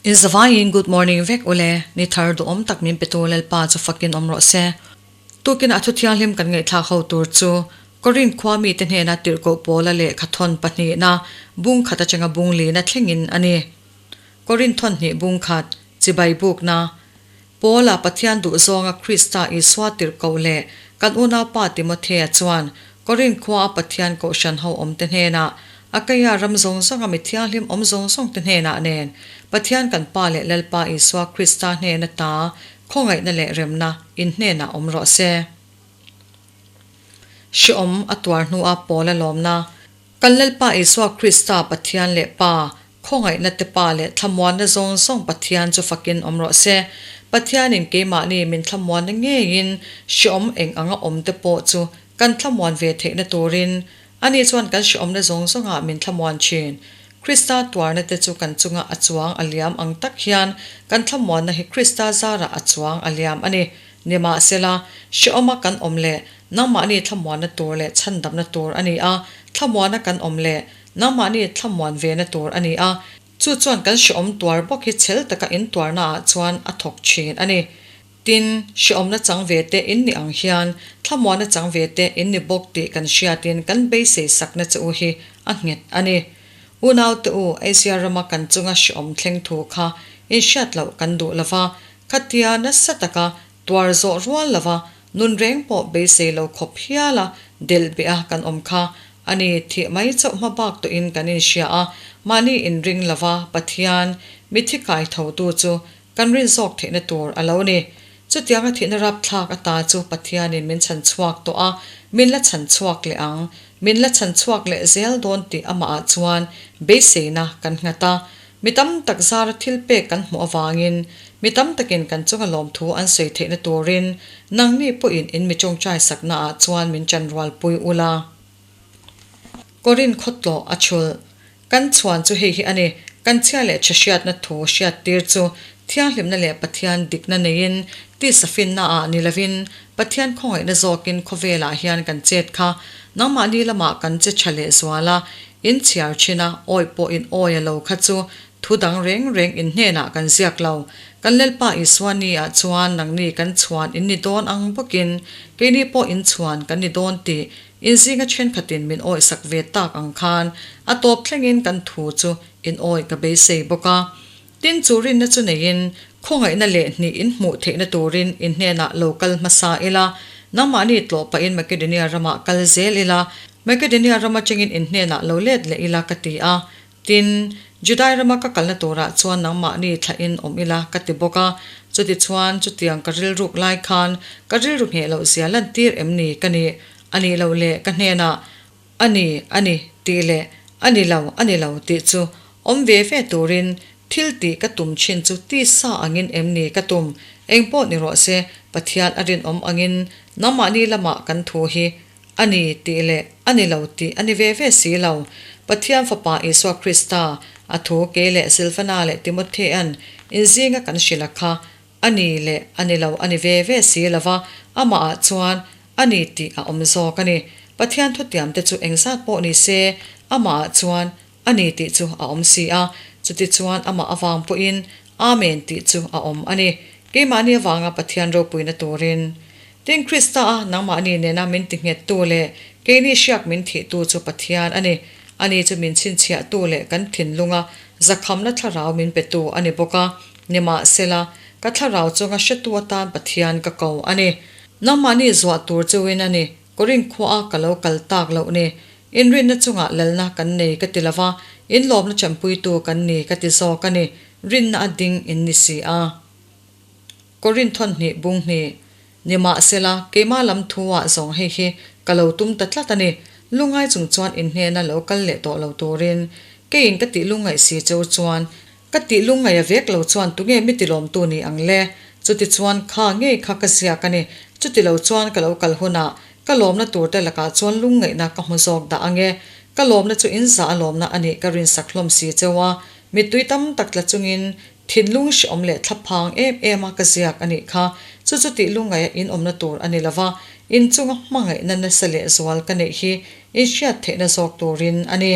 In zavaiin good morning vek ule, ni thar duhawm tak min petu Lalpa chu fakin awm rawh se. Tukin a thu thianghlim kan ngaihthlak ho tur chu Korinth khua mite hnena tirhkoh Paula lehkha thawn pahnihna bung khat atanga bung lina thlengin a ni. Korinth thawn hnih bung khat, chibai bukna, Paula Pathian duhzawnga Krista Isua tirhkoh leh kan unaupa Timothea chuan Korinth khuaa Pathian kohhran ho awmte hnenah, Akaia ram zawng zawnga mi thianghlim awm zawng zawngte hnenah nen, Pathian kan Pa leh Lalpa Isua Krista hnen ata khawngaihna leh remna in hnenah awm rawh se. Hreawm a tuar hnua Paula lawmna. Kan Lalpa Isua Krista Pathian leh Pa, khawngaihna te Pa leh thlamuanna zawng zawng Pathian chu fakin awm rawh se. Pathianin keimahni min thlamuanna ngeiin hreawm eng anga awm te pawh chu kan thlamuan ve theihna turin Ani chuan kan hreawmna zawng zawngah min thlamuan thin. Krista tuarna te chu kan chunga a chuang a liam ang tak hian kan thlamuanna hi Krista zarah a chuang a liam a ni. Nimahsela, hreawma kan awm leh nangmahni thlamuanna tur leh chhandamna tur a ni a, thlamuana kan awm leh nangmahni thlamuan vena tur a ni a, chu chuan kan hreawm tuar bawk hi chhel taka intuarnaah chuan a thawk thin a ni. Tin, hreawmna chang ve te in ni ang hian thlamuanna chang ve te in ni bawk tih kan hriatin kan beisei sakna che u hi a nghet a ni. Unaute u, Asia rama kan chunga hreawm thleng thu kha in hriat loh kan duh lova, khatia nasa taka tuar zawh rual lova nun reng pawh beisei lo khawp hiala delh beh a kan awm kha a ni. Thih mai chauh hma bak tawhin kan inhria a, mahni inring lova Pathian mithi kai thotu chu Kan rin zawk theihna tur a lo ni. Chutianga thihna rapthlak ata chu Pathianin min chhan chhuak tawh a, min la chhan chhuak leh ang. Min la chhan chhuak leh zel dawn tih amahah chuan beiseina kan nghat a. Mi tam tak zara thil pek kan hmuh avangin mi tam takin kan chunga lawmthu an sawi theihna turin nangni pawhin in mi tawngtai saknaah chuan min chanrualpui ula. Korinth khawtlawh a chhulh. Kan chhuan chu hei hi a ni, kan chhia leh tha hriatna thu hriattir chu thianghlimna leh Pathian dikna neiin tisa finnaah ni lovin Pathian khawngaihna zawkin khawvelah hian kan chet kha nangmahni lamah kan che tha leh zual a, in chhiar thin a, awi pawh in awi a lo kha chu thu dang reng reng in hnenah kan ziak lo. Kan Lalpa Isua ni ah chuan nangni kan chhuan in ni dawn ang bawkin keini pawh in chhuan kan ni dawn tih In zinga thenkhatin min awihsak ve tak ang khan a tawp thlengin kan thu chu in awih ka beisei bawk a. Tin, chu rinna chu neiin khawngaihna leh hnih in hmuh theihna turin in hnenah lo kal hmasa ila, nangmahni tlawh pahin Makedonia ramah kal zel ila, Makedonia ram atangin in hnenah lo let leh ila ka ti a. Tin, Judai rama ka kalna turah chuan nangmahni thlahin awm ila ka ti bawk a, chutichuan chutiang ka rilruk lai khan ka rilru ngheh loh zia lantir em ni ka nih? A nih loh leh ka hnenah, A ni, a ni, tih leh A ni lo, a ni lo tih chu awm ve ve turin thil tih ka tum chin chu tisa angin em ni ka tum? Engpawh ni rawh se, Pathian a rinawm angin nangmahni lamah kan thu hi A ni tih leh a ni lo tih a ni ve ve si lo. Pathian Fapa Isua Krista, a thu kei leh Silvana leh Timothea'n inzinga kan hrilh a kha, a ni leh a ni lo a ni ve ve si lo va, amahah chuan a ni tih a awm zawk a ni. Pathian thutiamte chu engzat pawh ni se, amahah chuan a ni tih chu a awm si a, chutichuan amah avang pawhin Amen tih chu a awm a ni. Keimahni avanga Pathian ropuina turin. Tin, Krista-a nangmahni nena min tinghettu leh keini hriak min thihtu chu Pathian a ni. Ani chu min chhinchhiahtu leh kan thinlunga zakhamna thlarau min petu a ni bawk a. Nimahsela, ka thlarau chunga hretu atan Pathian ka ko a ni. Nangmahni zuah tur cheuhin a ni. Korinth khuaa ka lo kal tak loh ni. Inrinna chungah lalna kan nei ka ti lova, inlawmna chanpuitu kan ni ka ti zawk a ni. Rinna a ding in ni si a. Korinth thawnhnih bung hnih. Nimahsela, keimah lam thu-ah zawng hei hi ka lo tum ta tlat a ni. Lungngai chung chuan in hnena lo kal leh tawh lo turin. Keiin ka tih lungngaih si cheu chuan, ka tih lungngaih a vek lo chuan tunge mi tilawmtu ni ang le? Chutichuan kha ngei kha ka ziak a ni. Chutilo chuan ka lo kal hunah Ka lawmna turte lakah chuan lungngaihna ka hmu zawk dah ang e. Ka lawmna chu in zah a lawmna a nih ka rinsak hlawm si cheu a. Mittui tam tak tla chungin thinlung hreawm leh thlaphang em em a ka ziak a nih kha. Chu chu tih lungngaih a in awmna tur a ni lo va, in chunga hmangaihna nasa leh zual ka neih hi in hriat theihna zawk turin a ni.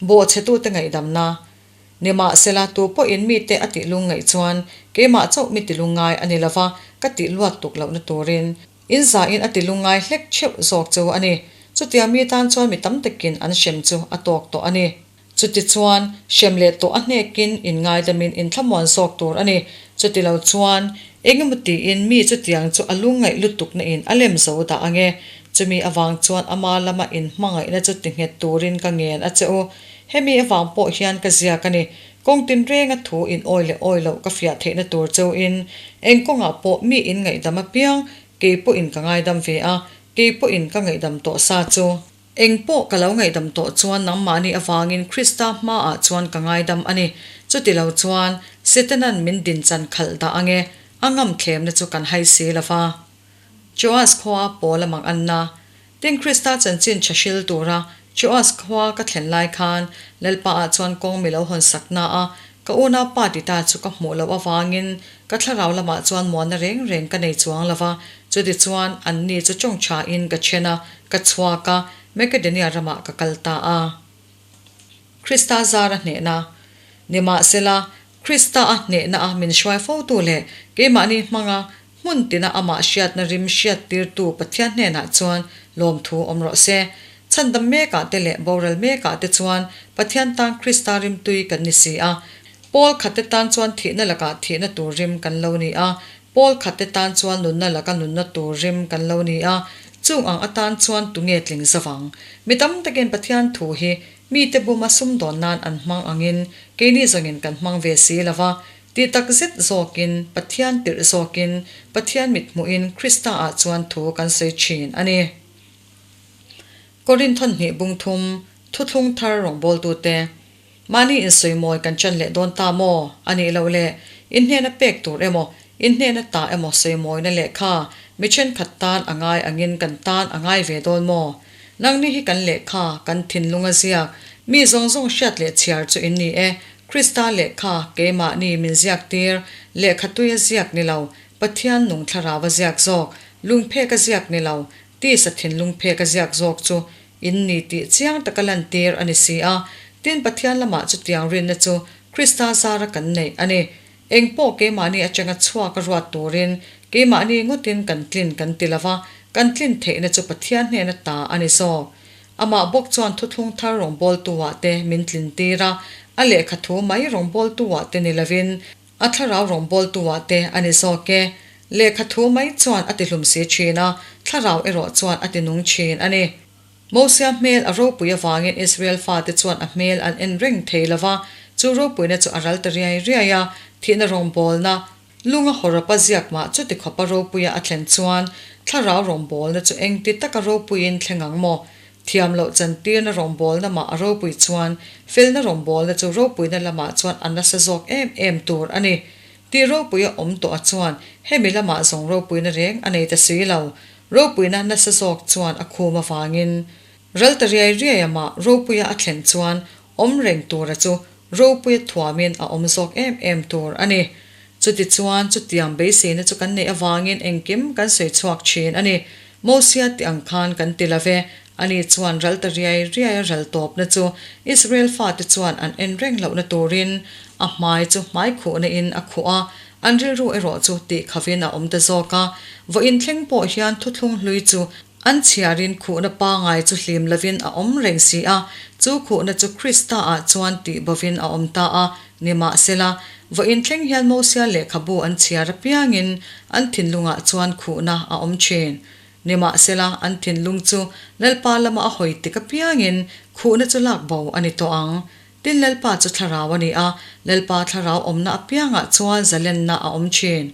Bawhchhetute ngaihdamna. Nimahsela, tu pawhin mite a tih lungngaih chuan keimah chauh mi ti lungngai a ni lova, ka tih luat tuk lohna turin in zain a ti lungngai hlek theuh zawk chu a ni. Chutiang mi tan chuan mi tam takin an hrem chu a tawk tawh a ni. Chutichuan, hrem leh tawh a hnekin in ngaidamin in thlamuan zawk tur a ni. Chutilo chuan, engemaw tiin mi chutiang chu a lungngaih lutukna in a lem zo dah ang e. Chumi avang chuan ama lama in hmangaihna chu ti nghet turin ka ngen a che u. Hemi avang pawh hian ka ziak a ni. Kawng tinrenga thu in awi leh awi loh ka fiah theihna tur cheu in, eng kawngah pawh mi in ngaihdam apiang kei pawhin ka ngaidam ve a, kei pawhin ka ngaihdam tawh sa chu. Eng pawh ka lo ngaihdam tawh chuan nangmahni avangin Krista hmaah chuan ka ngaidam a ni. Chuti lo chuan, Setanan min dinchan khalh dah ange, a ngam thlemna chu kan hai si lo va. Joas khua Paula mang anna. Tin Krista chanchin tha hril tura Joas khua ka thlen lai khan Lalpaah chuan kawng mi lo hawn sakna a, ka unaupa Tita chu ka hmuh loh avangin ka thlarau lamah chuan muanna reng reng ka nei chuang lo va. Chutichuan, anni chu tawngthain ka then a, ka chhuak a, Makedonia ramah ka kal ta a. Krista zara hnehna. Nimahsela, Krista a hnehna a min hruai fotu leh keimahni hmanga hmun tina amah hriatna rim hriattirtu Pathian hnenah chuan lawmthu awm rawh se. Chhandam mekah te leh boral mekah te chuan Pathian tan Krista rimtui kan ni si a. Paul khatte tan chuan thihna lakah thihna tur rim kan lo ni a, Pawl khat te tan chuan nunna laka nunna tur rim kan lo ni a, chung ang atan chuan tunge tling zavang? Mi tam takin Pathian thu hi mite buma sumdawn nan an hmang angin keini zawngin kan hmang ve si lo va, ti tak zet zawkin, Pathian tirh zawkin, Pathian mithmuhin Krista ah chuan thu kan sawi thin a ni. Korinthon hnih bung thum, Thuthlung thar rawngbawltute. Mahni insawimawi kan chan leh dawn ta maw? A nih loh le, in hnena pek tur emaw, in hnena ta emaw sawimawina lehkha mi thenkhat tan a ngai angin kan tan a ngai ve dawn maw? Nangni hi kan lehkha, kan thinlunga ziak, mi zawng zawng hriat leh chhiar chu in ni e. Krista lehkha, keimahni min ziak tir, lehkha tuia ziak ni lo, Pathian nung thlarau a ziak zawk, lungphek a ziak ni lo, tisa thinlung phek a ziak zawk chu In ni tih chiang taka lantir a ni si a, tin Pathian lamah chutiang rinna chu Krista zara kan neih a ni. Eng pawh keimahni atanga chhuak a ruat turin keimahni ngawtin kan tlin kan ti lova, kan tlin theihna chu Pathian hnena ta a ni zawk. Amah bawk chuan thuthlung thar rawngbawltu-ah te min tlintir a, a lehkha thu mai rawngbawltu-ah te ni lovin A thlarau rawngbawltu-ah te a ni zawk e. Lehkha thu mai chuan a tihlum si thin a, thlarau erawh chuan a tinung thin a ni. Mosia hmel a ropui avangin Israel fate chuan a hmel an en reng thei lo va, chu ropuina chu a ral ta riai riai a, thihna rawngbawlna, lunga hawrawpa ziak mah chuti khawpa ropuia a thlen chuan thlarau rawngbawlna chu engti taka ropuiin thleng ang maw? Thiam loh chantirna rawngbawlna mah a ropui chuan felna rawngbawlna chu ropuina lamah chuan a nasa zawk em em tur a ni. Tih ropui a awm tawh a chuan hemi lamah zawng ropuina reng a nei ta si lo. Ropuina nasa zawk chuan a khum avangin ral ta riai riai a mah ropuia a thlen chuan awm reng tura chu ropuia thuamin a awm zawk em em tur a ni. Chutichuan chutiang beiseina chu kan neih avangin engkim kan sawi chhuak thin a ni. Mosia tih ang khan kan ti lo ve. Ani chuan ral ta riai riai a ral tawpna chu Israel fate chuan an en reng lohna turin a hmai chu hmai khuhna in a khuh a, an rilru erawh chu tih khavin a awm ta zawk a. Vawiin thleng pawh hian thuthlung hlui chu An chhiarin khuhna pangai chu hlim lovin a awm reng si a, chu khuhna chu Krista-ah chuan tih bovin a awm ta a, nimahsela, vawiin thleng hian Mosia lehkhabu an chhiar apiangin an thinlungah chuan khuhna a awm thin. Nimahsela, an thinlung chu Lalpa lama a hawi tik apiangin khuhna chu lak bo a ni tawh ang. Tin Lalpa chu thlarau a ni a, Lalpa thlarau awmna apiangah chuan zalenna a awm thin.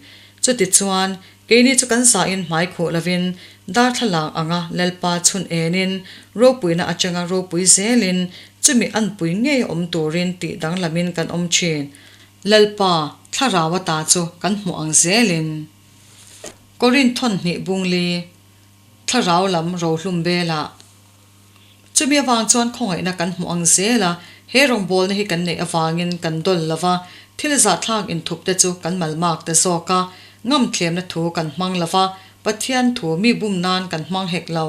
Chutichuan, Keini chu kan zain hmai khuh lovin darthlalang anga Lalpa chhun enin ropuina atanga ropui zelin chumi anpui ngei awm turin tih danglamin kan awm thin. Lalpa thlarau ata chu kan hmuh ang zelin. Korinth thawnhnih bungli thlarau lam rohlum belah. Chumi avang chuan khawngaihna kan hmuh ang zel a, he rawngbawlna hi kan neih avangin kan dawl lo va, thil zahthlak inthup te chu kan malmak ta zawk a, ngamthlemna thu kan hmang lo va, Pathian thu mi bum nan kan hmang hek lo.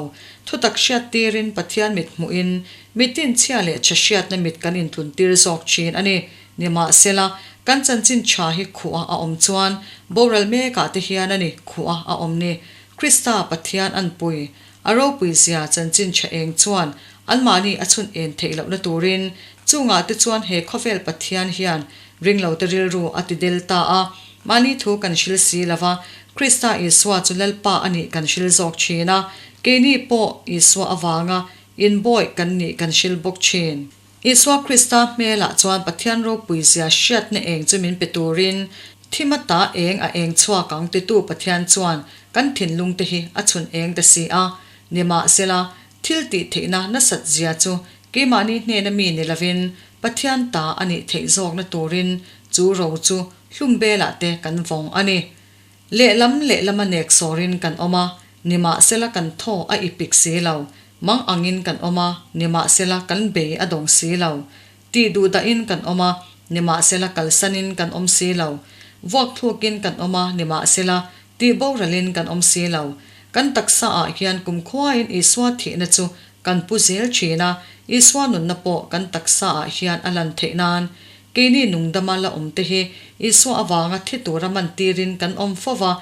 Thutak hriat tirin Pathian mit hmuhin mitin chhia leh chhe hriatna mit kan intlun tir zawk thin a ni. Nimahsela, kan chanchin tha hi khuh a a awm chuan boral mekah te hian a ni khuh a a awm ni. Krista Pathian anpui, a ropui zia chanchin tha eng chuan anmahni a chhun en theih lohna turin chungah te chuan he khawvel Pathian hian ringlote rilru a ti del ta a. Mahni thu kan hril si lova, Krista Isua chu Lalpa a nih kan hril zawk thin a, keini pawh Isua avanga inbawih kan nih kan hril bawk thin. Isua Krista hmelah chuan Pathian ropui zia hriatna eng chu min pe turin thim ata eng a eng chhuak ang titu Pathian chuan kan thinlungte hi a chhun eng ta si a. Nimahsela, thil tih theihna nasat zia chu keimahni hnena mi ni lovin Pathian ta a nih theih zawkna turin chu ro chu hlum belah te kan vawng a ni. Lehlam lehlama nek sawrin kan awm a, nimahsela kan thaw a ipik si lo. Mang angin kan awm a, nimahsela kan bei a dawng si lo. Tih duh dahin kan awm a, nimahsela kalsanin kan awm si lo. Vuak thlukin kan awm a, nimahsela tih boralin kan awm si lo. Kan taksa ah hian kumkhuain Isua thihna chu kan pu zel thin a, Isua nunna pawh kan taksa ah hian a lan theih nan Keini nungdama la awmte hi Isua avanga thi tura mantirin kan awm fo va,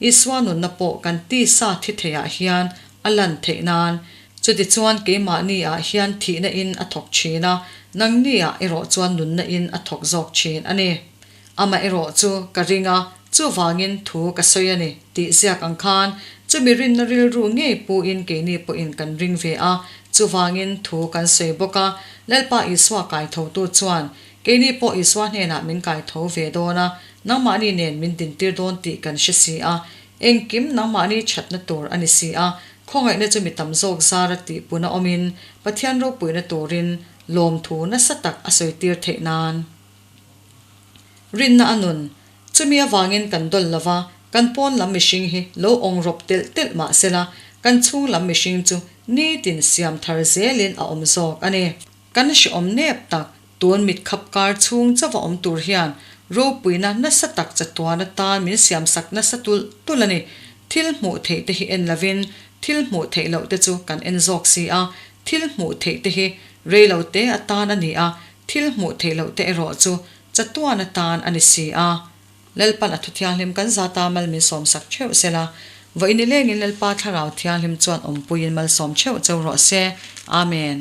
Isua nunna pawh kan tisa thi theiah hian a lan theih nan. Chutichuan keimahni ah hian thihna in a thawk thin a, nangni ah erawh chuan nunna in a thawk zawk thin a ni. Amaherawh chu ka ring a, chuvangin thu ka sawi a ni tih ziak ang khan chumi rinna rilru ngei puin keini pawhin kan ring ve a, chuvangin thu kan sawi bawk a. Lalpa Isua kaithotu chuan keini pawh Isua hnenah min kaitho ve dawn a, nangmahni nen min dintir dawn tih kan hre si a. Engkim nangmahni thatna tur a ni si a, khawngaihna chu mi tam zawk zara tihpuna awmin Pathian ropuina turin lawmthu nasa tak a sawitir theih nan. Rinna a nun. Chumi avangin kan dawl lo va, kan pawn lam mihring hi lo awng rawp telh telh mah sela, kan chhung lam mihring chu nitin siam thar zelin a awm zawk a ni. Kan hrehawm nep tak, tun mitkhap kar chhung chauha awm tur hian ropuina nasa tak chatuan atan min siamsak nasa tulh tulh a ni. Thil hmuh theih te hi en lovin thil hmuh theih loh te chu kan en zawk si a, thil hmuh theih te hi rei lo te atan a ni a, Thil hmuh theih loh te erawh chu chatuan atan a ni si a. Lalpan a thu thianghlim kan zata mal min sawmsak theuh se la, vawiin i lengin Lalpa Thlarau Thianghlim chuan awmpuiin malsawm theuh cheu rawh se. Amen.